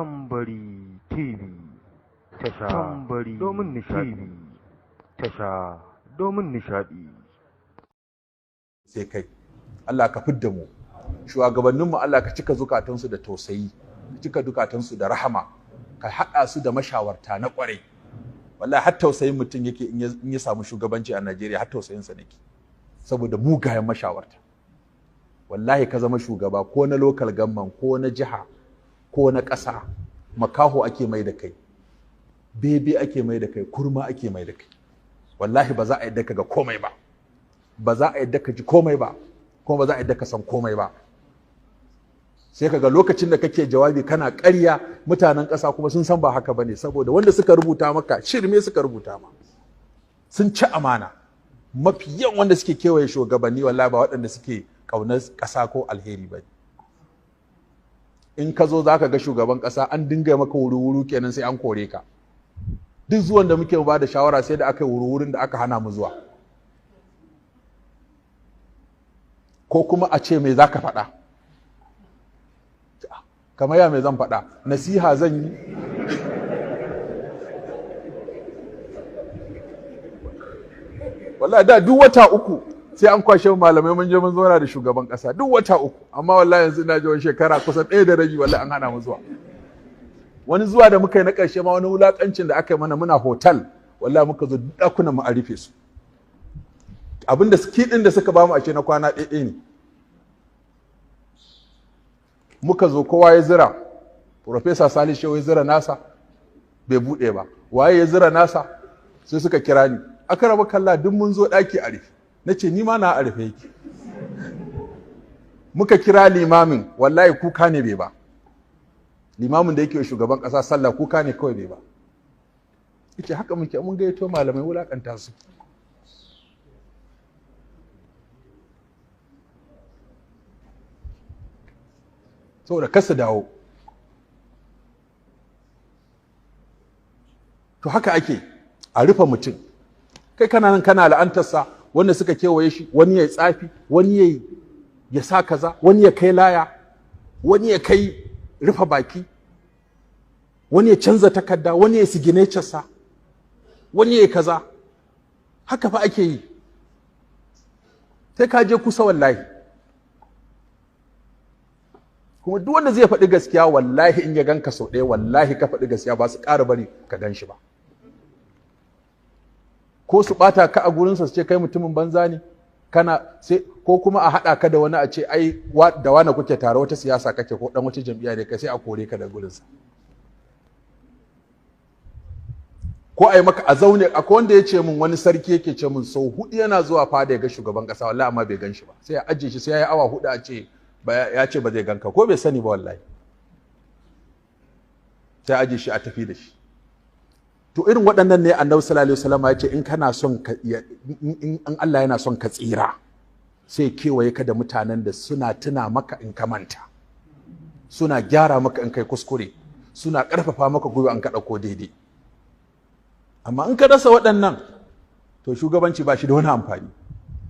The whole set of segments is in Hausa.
Tambari TV, tasha Tambari domin nishaɗi, tasha domin nishaɗi. Sai kai Allah ka fidda mu. Shugabanninmu, Allah ka cika zukatansu da tausayi, ka cika zukatansu da rahama, ka haɗa su da mashawarta na ƙwarai. Wallahi har tausayin mutum yake in ya samu shugabanci a Najeriya, har tausayinsa nake, saboda mugayen mashawarta. Wallahi ka zama shugaba ko na local government ko na jiha ko na ƙasa, makaho ake mai da kai, bebe ake mai da kai, kurma ake mai da kai. Wallahi ba za a yadda ka ga komai ba, ba za a yadda ka ji komai ba, kuma ba za a yadda ka san komai ba. Sai kaga lokacin da kake jawabi kana ƙarya, mutanen ƙasa kuma sun san ba haka bane, saboda wanda suka rubuta maka shirme suka rubuta ma, sun ci amana. Mafi yawan wanda suke kewaye shugabanni, wallahi ba waɗanda suke ƙaunar ƙasa ko alheri ba. In ka zo za ka ga shugaban ƙasa, an dinga maka wuru-wuru kenan, sai an kore ka. Duk zuwan da muke ba da shawara, sai da aka yi wuru-wurin da aka hana mu zuwa, ko kuma a ce, "Me za ka faɗa?" Kamar ya me zan faɗa? Nasiha zan yi. Wallahi da duk wata 3 sai an kwashe malamai mun je mun zauna da shugaban ƙasa, duk wata 3. Amma wallahi yanzu ina ji wani shekara kusan 1.5, wallahi an hana mu zuwa. Wani zuwa da muka yi na ƙarshe ma, wani wulaƙancin da aka yi mana, muna hotel, wallahi muka zo, duk ɗakunan mu a rufe su. Abinda kiɗin da suka bamu ashe na kwana ɗaya ne. Muka zo, kowa ya zira. Professor Salisu Shehu ya zira nasa, bai buɗe ba. Waye ya zira nasa? Sai suka kira ni, "Aka raba kalla, duk mun zo, ɗaki a rufe." Na ce, "Ni ma na a rufe yake." Muka kira limamin, wallahi kuka ne bai ba. Limamin da yake shugaban ƙasa sallah, kuka ne kawai bai ba. Yace haka muke, mun gayyato malamai, wulakanta su. Saboda kasa dawo. To haka ake a rufe mutum. Kai kana nan kana la'antarsa, wanda suka kewaye shi, wani ya tsafi, wani ya sa kaza, wani ya kai laya, wani ya kai rufe baki, wani ya canza takarda, wani ya sa, wani ya kaza. Haka fa ake yi. Sai ka je kusa, wallahi. Kuma duk wanda zai faɗi gaskiya, wallahi in ya ganka sau ɗaya, wallahi ka faɗi gaskiya, ba su ƙara bari ka gan shi ba. Ko su ɓata ka a gurinsa, su ce kai mutumin banza ne kana sai, ko kuma a haɗa ka da wani, a ce ai da wane kuke tare, wata siyasa kake, ko ɗan wata jam'iyya ne kai, sai a kore ka da gurinsa. Ko a yi maka a zaune. Akwai wanda ya ce min, wani sarki yake ce min sau 4 yana zuwa fada ya ga shugaban ƙasa, wallahi amma bai gan shi ba. Sai ya ajiye shi, sai ya yi awa 4, a ce ya ce ba zai ganka, ko bai sani ba wallahi. Sai ajiye shi a tafi da shi. To irin waɗannan ne Annabi sallallahu alaihi wasallam ya ce in kana son ka, in Allah yana son ka tsira, sai kewaye ka da mutanen da suna tuna maka in ka manta, suna gyara maka in kai kuskure, suna ƙarfafa maka gwiwa in ka ɗauko daidai. Amma in ka rasa waɗannan, to shugabanci ba shi da wani amfani.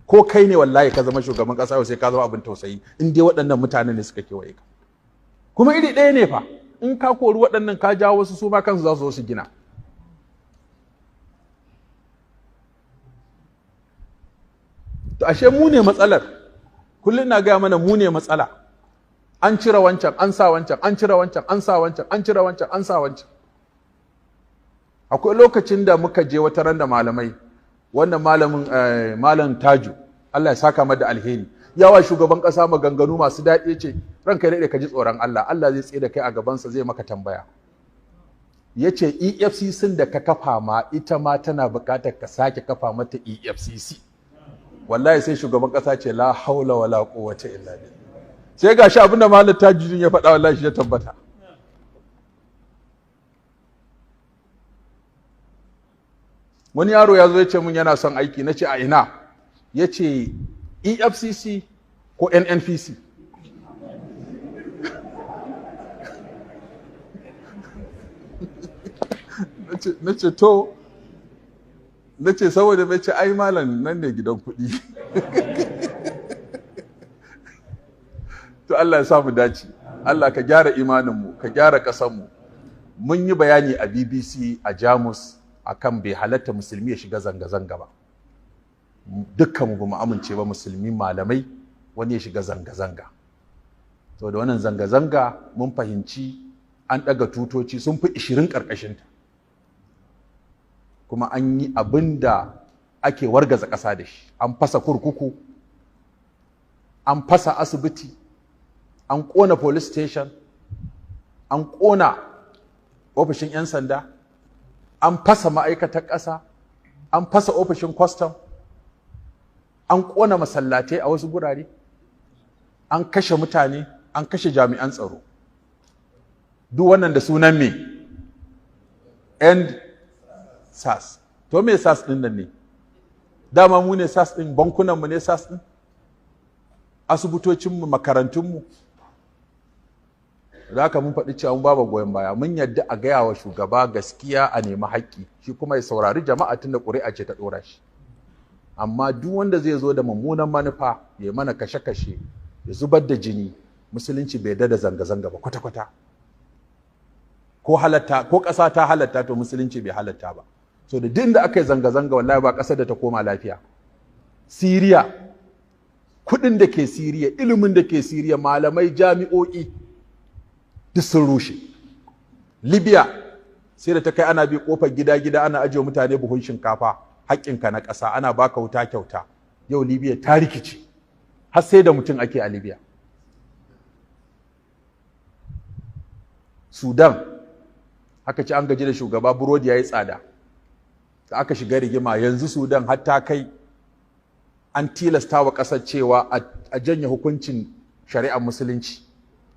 Ko kai ne wallahi ka zama shugaban ƙasa yau, sai ka zama abin tausayi in dai waɗannan mutanen ne suka kewaye ka. Kuma iri ɗaya ne fa, in ka kori waɗannan ka jawo wasu, su ma kansu za su zo su gina. To ashe mu ne matsalar. Kullum na gaya mana, mu ne matsala. An cire wancan, an sa wancan, an cire wancan, an sa wancan, an cire wancan, an sa wancan. Akwai lokacin da muka je wata ran da malamai, wannan malamin, Malam Taju, Allah ya saka mada alheri, yawa shugaban kasa maganganu masu daɗi, ce, "Ranka daɗe, ka ji tsoron Allah, Allah zai tsaye da kai a gabansa, zai maka tambaya." Ya ce, "EFCC da ka kafa ma, ita ma tana buƙatar ka sake kafa mata EFCC." Wallahi sai shugaban kasa ce, "La haula wala quwwata illa billah." Sai gashi abinda Malam Tajudin ya faɗa, wallahi shi ya tabbata. Wani yaro ya zo ya ce mun yana son aiki. Na ce, "A ina?" Ya ce, "EFCC ko NNPC." Na ce, "To." Na ce, "Saboda mai?" Ce, "Ai malam, nan ne gidan kuɗi." To Allah ya samu dace. Allah ka gyara imaninmu, ka gyara ƙasarmu. Mun yi bayani a BBC a Jamus akan bai halatta musulmi ya shiga zanga-zanga ba. Dukkan mu bamu amince ba musulmi malamai wani ya shiga zanga-zanga. Saboda wannan zanga-zanga mun fahimci an ɗaga tutoci sun fi 20 ƙarƙashinta. Kuma an yi abin da ake wargaza ƙasa da shi. An fasa kurkuku, an fasa asibiti, an ƙona police station, an ƙona ofishin 'yan sanda, an fasa ma'aikatar ƙasa, an fasa ofishin kwastam, an ƙona masallatai a wasu gurare, an kashe mutane, an kashe jami'an tsaro. Duk wannan da sunan me? End SARS. To me SARS ɗin nan ne? Dama mu ne SARS ɗin, bankunanmu ne SARS ɗin, asibitocinmu, makarantunmu. Da haka mun faɗi cewa mun ba goyon baya, mun yadda a gaya wa shugaba gaskiya, a nemi haƙƙi, shi kuma ya saurari jama'a tunda ƙuri'a ce ta ɗora shi. Amma duk wanda zai zo da mummunan manufa ya mana kashe-kashe, ya zubar da jini, musulunci bai yarda da zanga-zanga ba kwata-kwata. Ko halatta ko ƙasa ta halatta, to musulunci bai halatta ba. So da duk inda aka yi zanga-zanga, wallahi ba ƙasar da ta koma lafiya. Siriya, kuɗin da ke Siriya, ilimin da ke Siriya, malamai, jami'o'i duk sun rushe. Libya sai da ta kai ana bi kofar gida-gida ana ajiye mutane buhun shinkafa, haƙƙinka na ƙasa, ana baka wuta kyauta. Yau Libya ta rikice, har sai da mutum ake a Libya. Sudan aka ci an gaji da shugaba, burodi ya yi tsada, da aka shiga rigima. Yanzu Sudan har ta kai an tilasta wa ƙasar cewa a janye hukuncin shari'ar musulunci,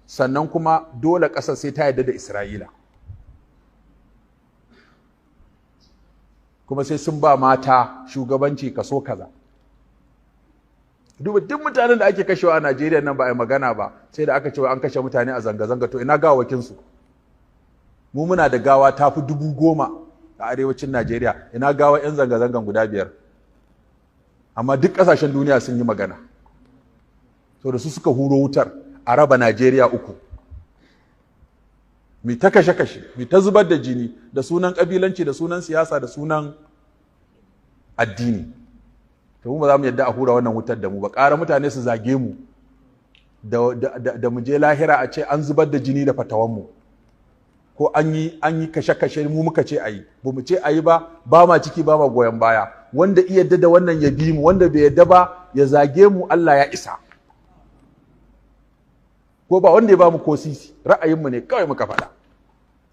sannan kuma dole ƙasar sai ta yarda da Isra'ila, kuma sai sun ba mata shugabanci kaso kaza. Duba duk mutanen da ake kashewa a Najeriya nan ba a yi magana ba, sai da aka cewa an kashe mutane a zanga-zanga. To ina gawakinsu? Mu muna da gawa ta fi 10,000 a arewacin Najeriya, ina gawa 'yan zanga-zangan guda 5? Amma duk ƙasashen duniya sun yi magana. To da su suka huro wutar a raba Najeriya 3. Mi ta kashe-kashe, mi ta zubar da jini da sunan ƙabilanci, da sunan siyasa, da sunan addini. To mu ba za mu yadda a hura wannan wutar da mu ba. Ƙara mutane su zage mu da mu je lahira a ce an zubar da jini da fatawanmu, ko an yi kashe-kashe mu muka ce a yi, ba mu ce a yi ba, ba ma ciki, ba ma goyon baya. Wanda iya yadda da wannan ya bi mu, wanda bai yadda ba ya zage mu, Allah ya isa. Ko ba wanda ya ba mu ko sisi, ra'ayinmu ne kawai muka faɗa.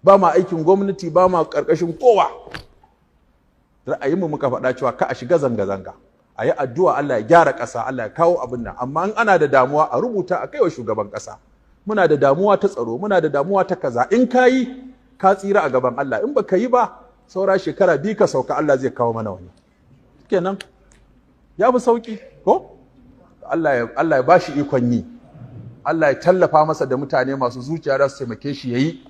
Ba ma aikin gwamnati, ba ma ƙarƙashin kowa. Ra'ayinmu muka faɗa cewa ka a shiga zanga-zanga, a yi addu'a Allah ya gyara ƙasa, Allah ya kawo abin nan. Amma in ana da damuwa a rubuta a kaiwa shugaban ƙasa. Muna da damuwa ta tsaro, muna da damuwa ta kaza. In ka yi, ka tsira a gaban Allah. In baka yi ba, saura shekara 2 ka sauka, Allah zai kawo mana wani. Kenan ya fi sauki ko? Allah ya bashi ikon yi. Allah ya tallafa masa da mutane masu zuciya da su taimake shi yayi.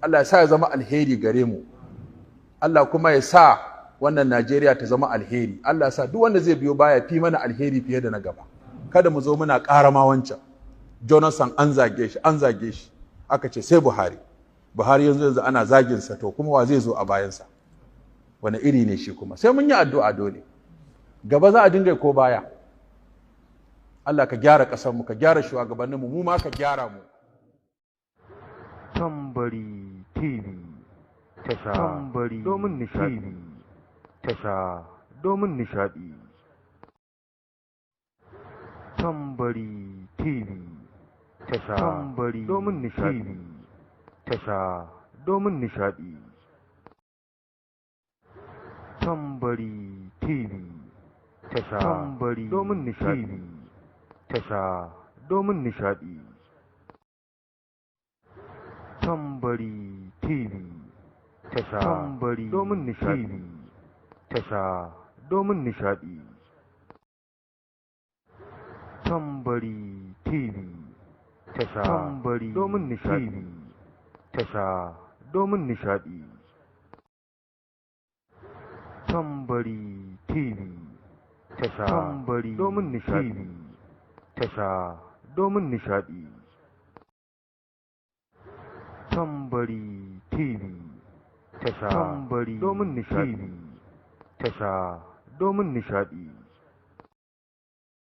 Allah ya sa ya zama alheri gare mu. Allah kuma ya sa wannan Najeriya ta zama alheri. Allah ya sa duk wanda zai biyo baya fi mana alheri fiye da na gaba. Kada mu zo muna ƙara ma wancan. Jonathan an zage shi, an zage shi. Aka ce sai Buhari. Buhari yanzu ana zagin sa, to kuma wa zai zo a bayansa? Wani iri ne shi kuma? Sai mun yi addu'a dole. Gaba za a dinga ko baya? Allah ka gyara ƙasarmu, ka gyara shugabanninmu, mu ma ka gyara mu. Tambari TV, tasha Tambari domin nishaɗi, tasha domin nishaɗi. Tambari TV, tasha Tambari domin nishaɗi, tasha domin nishaɗi. Tambari TV, tasha Tambari domin nishaɗi, tasha domin nishaɗi. Tambari TV, tasha Tambari domin nishaɗi, tasha domin nishaɗi. Tambari TV, tasha Tambari domin nishaɗi, tasha domin nishaɗi. Tambari TV, tasha Tambari domin nishaɗi, tasha domin nishaɗi. Tambari TV, Tasha Tambari domin nishaɗi. Tasha domin nishaɗi.